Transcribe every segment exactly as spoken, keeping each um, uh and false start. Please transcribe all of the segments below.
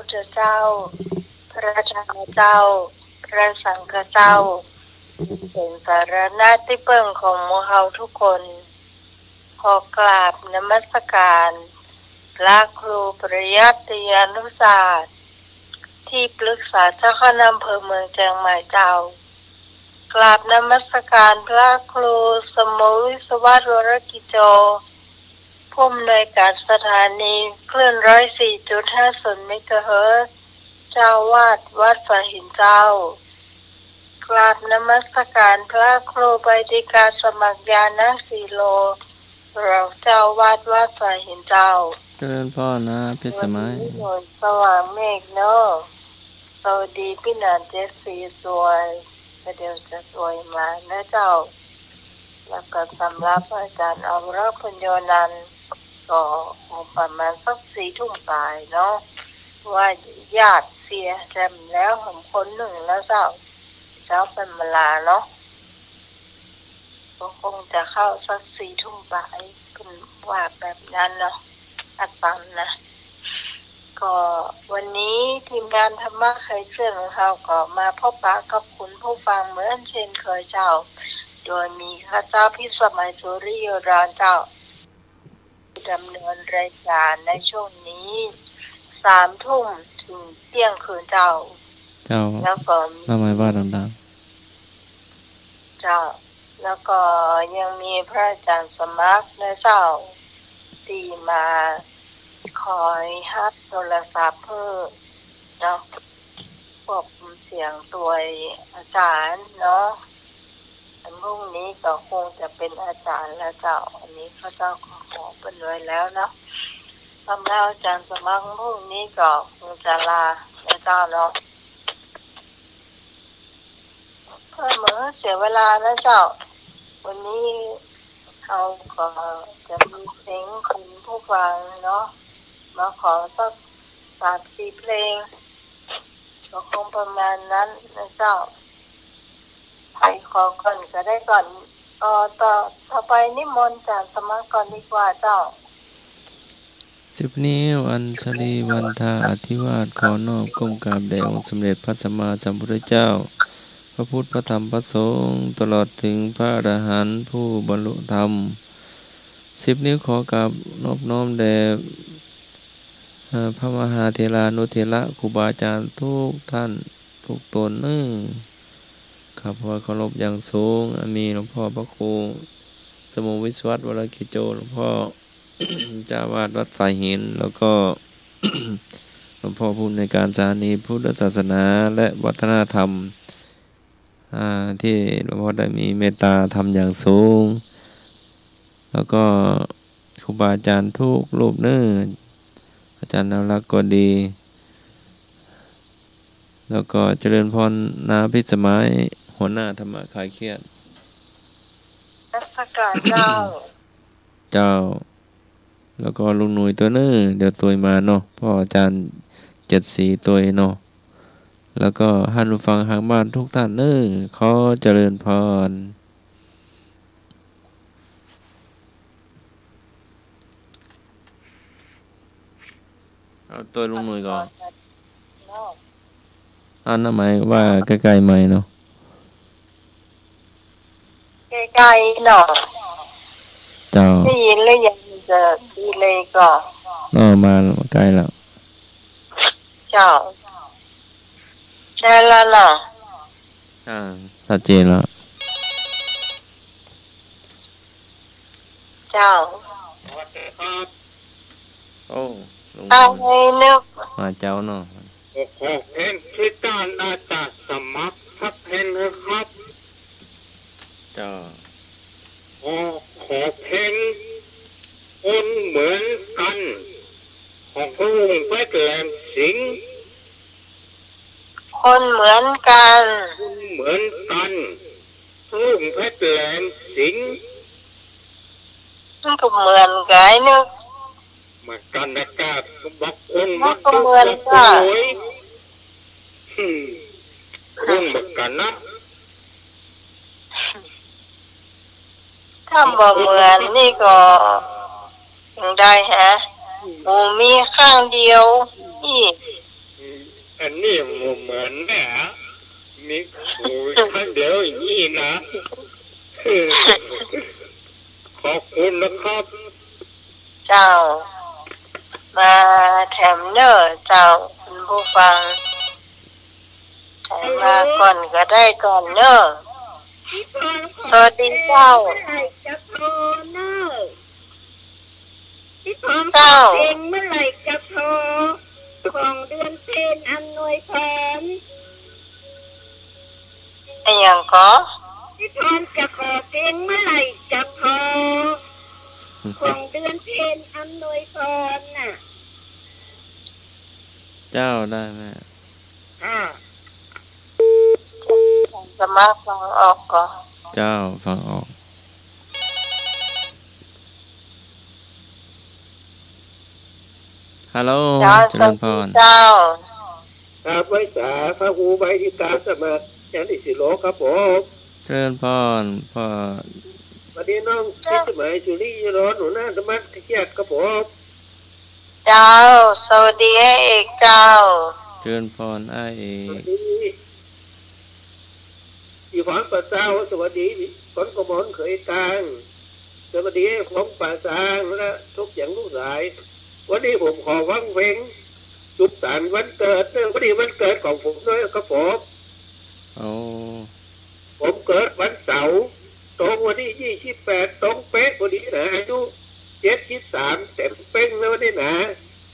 ทธเจ้า พระธรรมเจ้า พระสังฆเจ้า เป๋นสรณะตี้เปิ้งของหมู่เฮาทุกคน ขอกราบนมัสการพระครูปริยัติยานุศาสตร์ ตี้ปรึกษาเจ้าคณะอำเภอเมืองเจียงใหม่เจ้า กราบนมัสการพระครูสมุวิศวัตร วรกิจโจ ผู้อำนวยการสถานีคลื่นร้อยสี่จุดห้าศูนย์เมกะเฮิรตซ์ เจ้าอาวาสวัดฝายหินเจ้า กราบนมัสการพระครูไบดิกาสมัครญาณสีโล รองเจ้าอาวาสวัดฝายหินเจ้า เจริญพรนะ เพชรสมัย วันนี้หน่วยสว่างเมฆเนาะ สวัสดีปี้หนานเจสซีตวย ก็เดี๋ยวจะตวยมานะเจ้า แล้วก็สำหรับอาจารย์อภิรักษ์ ปุญโญนันท์ ก็คงประมาณสักสี่ทุ่มป๋ายเนาะ ว่าญาติเสียแจ่มแล้วหนคนนึ่งแล้วเจ้า เจ้าเป๋นเวลาเนาะ ก็คงจะเข้าสักสี่ทุ่มป๋าย เปิ้นว่าแบบนั้นเนาะ อาต๋ามนะ ก็วันนี้ทีมงานธรรมะไขเจื้อนของเฮาก็มาพบปะกับคุณผู้ฟังเหมือนเช่นเคยเจ้า โดยมีข้าเจ้าพิสมัย สุริโยดรเจ้า ดำเนินรายการในช่วงนี้ สามทุ่มถึงเตี้ยงคืนเจ้า เจ้า แล้วก็มี นมัสการดังๆ เจ้า แล้วก็ยังมีพระอาจารย์สมัครนะเจ้า ตี้มาคอยฮับโทรศัพท์เปิ้นเนาะ ควบคุมเสียงตวยอาจารย์เนาะ อันพรุ่งนี้ก็คงจะเป๋นอาจารย์แล้วเจ้า อันนี้ข้าเจ้าก็ขอเปิ้นไว้แล้วเนาะ สำหรับอาจารย์สมัครพรุ่งนี้ก็คงจะลานะเจ้าเนาะ เพื่อบ่หื้อเสียเวลานะเจ้า วันนี้เฮาก็จะมีเพลงคุณผู้ฟังเนาะ มาขอสักสามสี่เพลง ก็คงประมาณนั้นนะเจ้า ใผขอก่อนก็ได้ก่อน เอ่อ ต่อ ต่อไปนิมนต์อาจารย์สมัครก่อนดีกว่าเจ้า สิบนิ้วอัญชลีวันทาอธิวาส ขอน้อมก้มกราบแด่องค์สมเด็จพระสัมมาสัมพุทธเจ้า พระพุทธ พระธรรม พระสงฆ์ ตลอดถึงพระอรหันต์ผู้บรรลุธรรม สิบนิ้วขอกราบนอบน้อมแด่ เอ่อ พระมหาเถรานุเถระ ครูบาอาจารย์ทุกท่านทุกต๋นเน้อ ข้าพเจ้าเคารพอย่างสูง อันมีหลวงพ่อพระครูสมุวิศวัตร วรกิจโจ หลวงพ่อ เจ้าอาวาสวัดฝายหิน แล้วก็ หลวงพ่อผู้อำนวยการสถานีพุทธศาสนาและวัฒนธรรม อ่า ตี้หลวงพ่อได้มีเมตตาธรรมอย่างสูง แล้วก็ครูบาอาจารย์ทุกรูปเน้อ อาจารย์นวรักษ์ก็ดี แล้วก็เจริญพรนาพิสมัย หัวหน้าธรรมะคลายเครียด นมัสการเจ้า เจ้า แล้วก็ลุงหนุ่ยตวยเน้อ เดี๋ยวตวยมาเนาะ เพราะอาจารย์เจ็ดสีตวยเนาะ แล้วก็ท่านผู้ฟังทางบ้านทุกท่านเน้อ ขอเจริญพร เอาตวยลุงหนุ่ยก่อน อันนั้นหมายว่าใก้ๆ ไมค์เนาะ ใก้ๆ เนาะ เจ้า ได้ยินหรือยัง จะดีเลยก่อ เออ มา มาใก้แล้ว เจ้า ได้แล้วเนาะ อ่า ชัดเจนแล้ว เจ้า สวัสดีครับ โอ้ ลุง เอาไงนึก มาเจ้าเนาะ ขอเพลงตี้ต้านอาจารย์สมัครสักเพลงเถอะครับ เจ้า ขอ ขอเพลงคนเหมือนกัน ของลุงเพชรแหลมสิงห์ คนเหมือนกัน คนเหมือนกัน ลุงเพชรแหลมสิงห์ มันก็เหมือนกันเนาะ เหมือนกันนะ ก็บอกคน มันก็เหมือนกัน บอกคนเลย อืม คนเหมือนกันนะ ถ้าบ่เหมือนนี่ก็ยังได้ฮะ อืม หมูมีข้างเดียว อืม นี่ อันนี้บ่เหมือนแน่ มีหูข้างเดียวอย่างนี้นะ ขอบคุณนะครับ เจ้า มาแถมเน่อเจ้า คุณผู้ฟัง ใครมาก่อนก็ได้ก่อนเน่อ ฮัลโหล สวัสดีเจ้า เมื่อไหร่จะพอเน่อ พี่พร เจ้า เพลงเมื่อไหร่จะพอ ของเดือนเพ็ญอำนวยพร อะหยังก็ พี่พรจะขอเพลงเมื่อไหร่จะพอ ของเดือนเพ็ญอำนวยพรน่ะ เจ้า ได้แม่ อ่า สมัครฟังออกก็ เจ้า ฟังออก ฮัลโหล เจ้า เจริญพร สวัสดีเจ้า ครับ ไหว้สาพระครูใบที่การสมัคร อาจารย์อิสิโลครับผม เจริญพร พ่อ สวัสดีน้อง เจ้า พิสมัย สุริยะร้อน หัวหน้าธรรมะเกียรติครับผม เจ้า สวัสดีอ้ายเอกเจ้า เจริญพรอ้ายเอก สวัสดี อีหวังป่าเจ้า สวัสดี คนกระหม่อมเขยกลาง สวัสดีหวังป่าจางและทุกอย่างลูกหลาย วันนี้ผมขอฟังเพลงสุขสันต์วันเกิดเนอะ วันนี้วันเกิดของผมด้วยครับผม โอ้ ผมเกิดวันเสาร์ ตรงวันที่ยี่สิบแปด ตรงเป๊ะพอดีนะ อายุเจ็ดสิบสาม เต็มเป๊งแล้ววันนี้นะ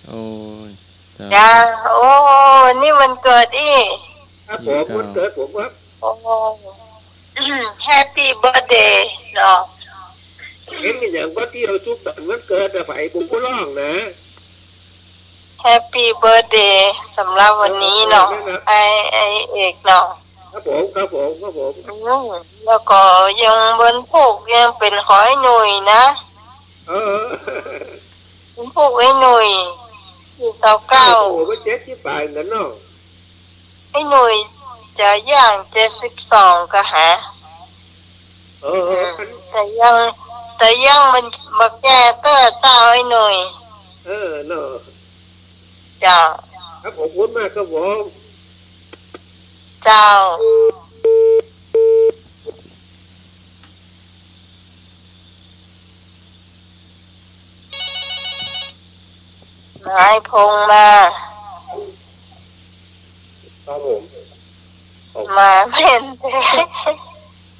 โอ้ย เจ้า จ้า โอ้ นี่วันเกิดอี้ ครับผม เจ้า วันเกิดผมครับ โอ้ แฮปปี้เบิร์ธเดย์เนาะ เห็นอย่างว่าที่เราสุขสันต์วันเกิดอะ ไผบุญผู้ร้องนะ แฮปปี้เบิร์ธเดย์ สำหรับวันนี้เนาะ เออ นั่นน่ะ ไอ้ ไอ้เอกเนาะ ครับผม ครับผม ครับผม อืม แล้วก็ยังวันพูกยังเป๋นของไอ้หนุ่ยนะ เออ วันพูกไอ้หนุ่ย ยี่สิบเก้า โอ้โห ก็เจ็ดสิบปลายเหมือนกันเนาะ ไอ้หนุ่ยจะย่างเจ็ดสิบสองก็หา เออ อืม แต่ยัง แต่ยังมันมาแก้เตื้อเจ้าไอ้หนุ่ย เออ เนาะ เจ้า ครับ ขอบคุณมากครับผม เจ้า นายพงษ์มา ครับผม มาแม่นแต๊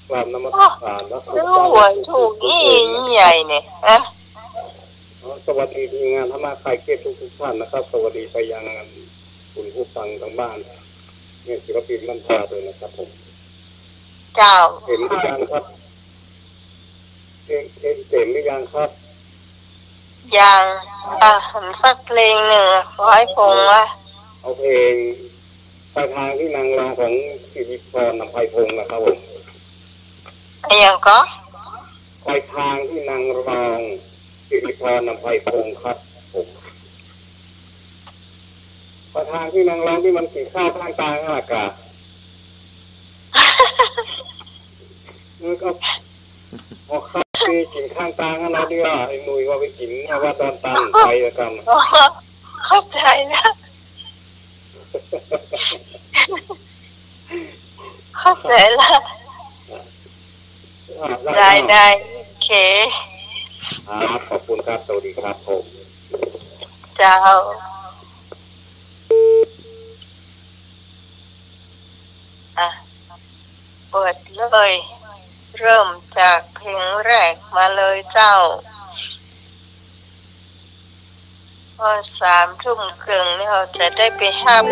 กราบนมัสการนะ โอ้ รู้หวยถูกนี่ใหญ่เนี่ย ฮะ อ๋อ สวัสดีทีมงานธรรมะคลายเครียดทุกๆ ท่านนะครับ สวัสดีไปยังคุณผู้ฟังทางบ้าน เนี่ย ศิลปินบ้านท่าด้วยนะครับผม เจ้า เห็นหรือยังครับ เพลง เพลงเจ๋งหรือยังครับ ยัง อ่ะ สักเพลงหนึ่ง ขอให้พงษ์ว่า เอาเพลง ปลายทางที่นางรองของสิริพรอำไพพงษ์นะครับผม อะหยังก็ ปลายทางที่นางรองสิริพรอำไพพงษ์ครับผม ปลายทางที่นางรองตี้มันกิ๋นข้าวข้างตางนั่นแหละกะ มันก็ อ๋อครับ ไปกิ๋นข้างตางนั่นแหละ ตี้ว่าไอ้หนุ่ยว่าไปกิ๋นเนี่ย วัดดอนตัน ไปแล้วกัน อ๋อ เข้าใจ๋แล้ว เข้าใจ๋แล้ว อ่า ได้ ได้ ได้ โอเค ครับ ขอบคุณครับ สวัสดีครับผม เจ้า อ่ะ เปิดเลย เริ่มจากเพลงแรกมาเลยเจ้า พอสามทุ่มเกิ่งนี่เฮาจะได้ไปฮับ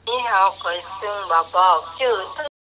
นี่เฮาใค่ซึ่งบ่บอกจื้อ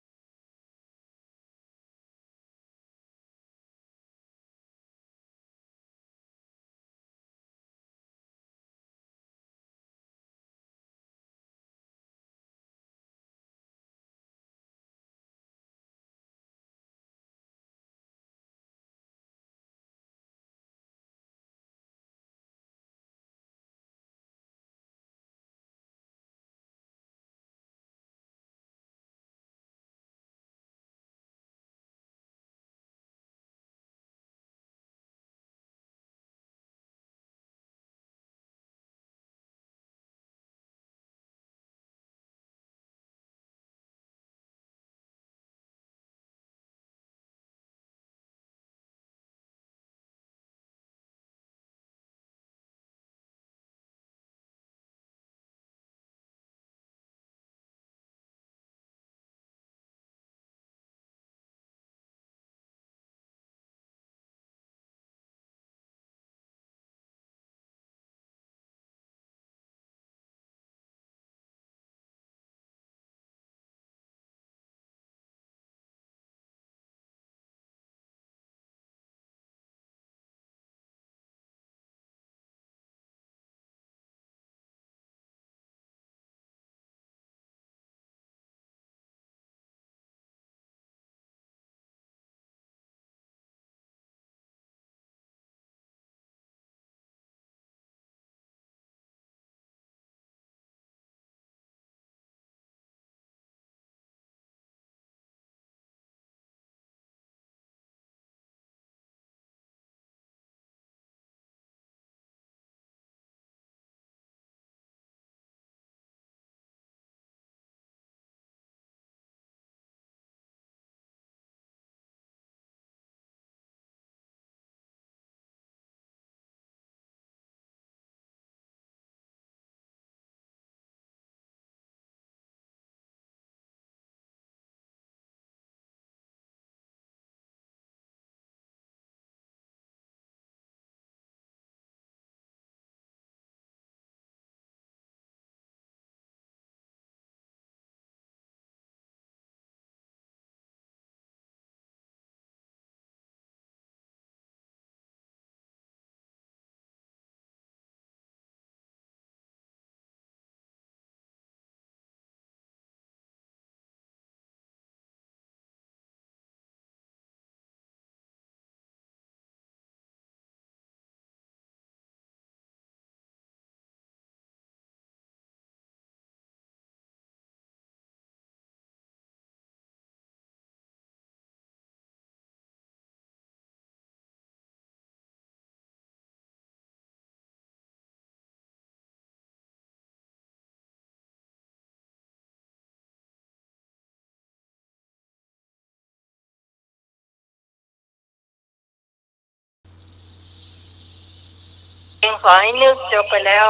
เองขอให้นึกจบไปแล้ว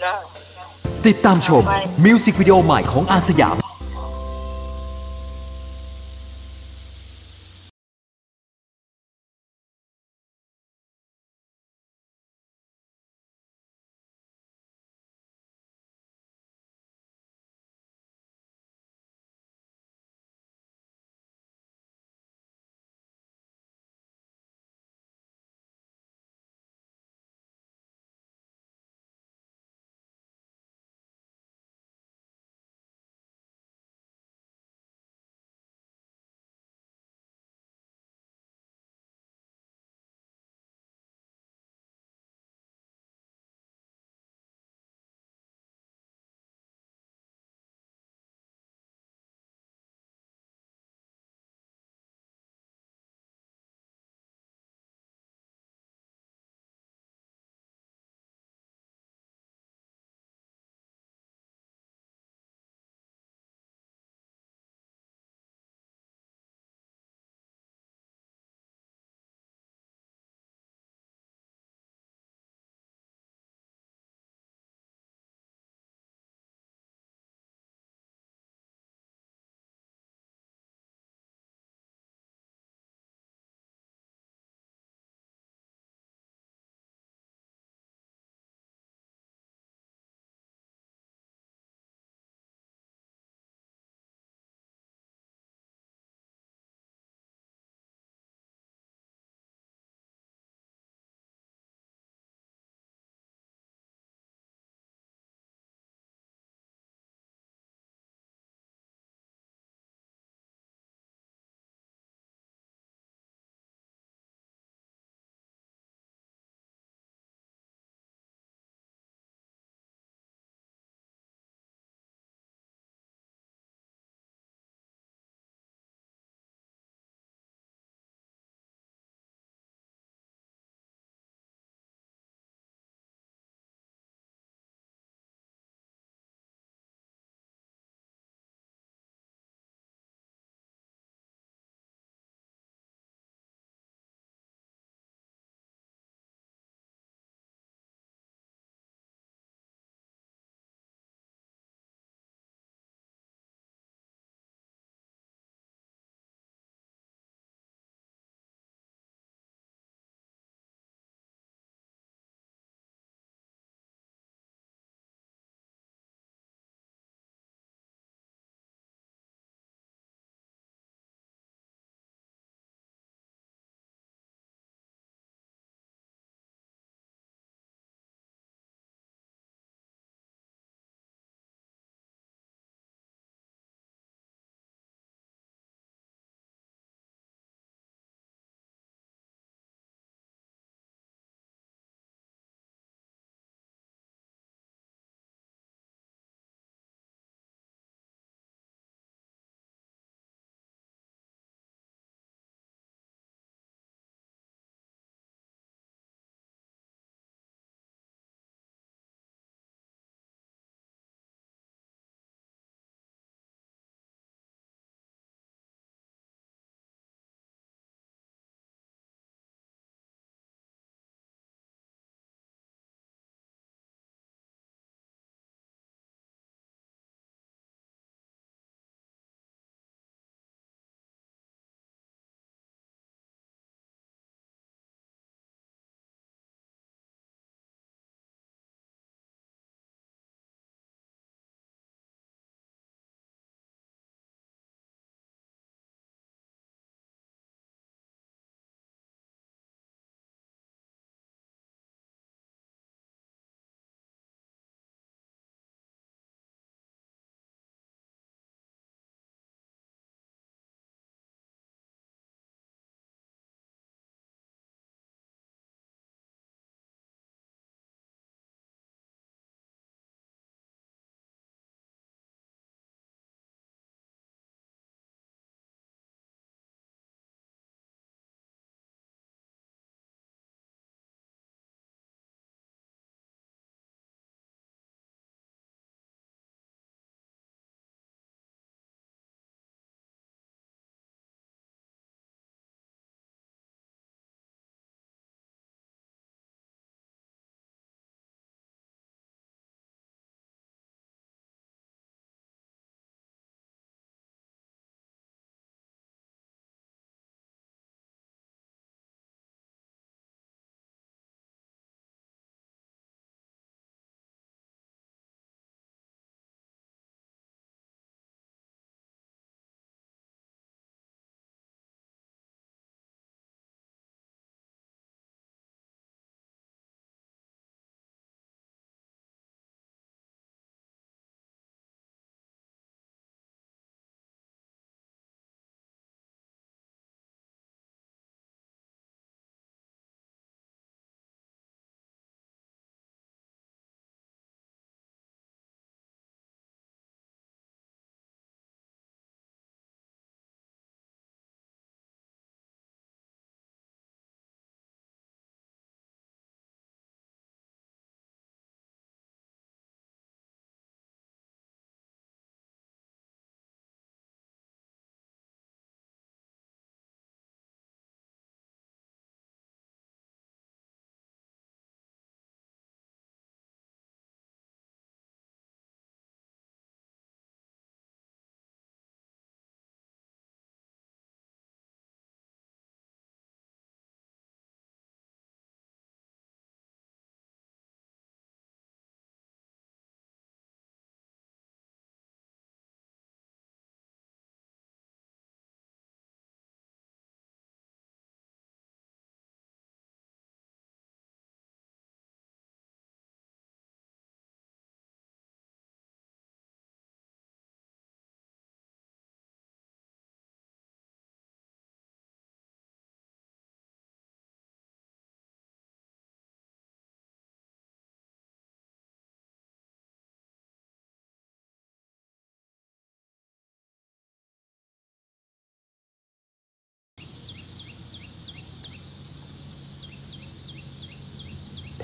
นะ ติดตามชมมิวสิกวิดีโอใหม่ของอาสยาม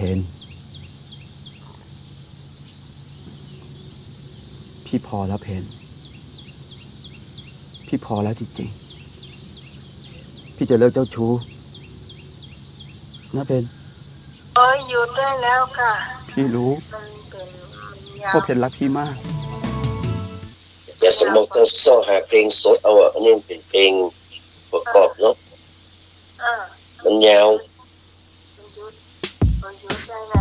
เพญ พี่พอแล้วเพญ พี่พอแล้วจริงๆ พี่จะเลิกเจ้าชู้นะเพญ เอ้ย หยุดได้แล้วค่ะ พี่รู้ มันเป็น มันยาว ว่าเพญรักพี่มาก เดี๋ยวสมมติต้องเซาะหาเพลงสดเอาอะ อันนี้มันเป๋นเพลงประกอบเนาะ เออ มันยาว มันหยุด มันหยุดได้แล้ว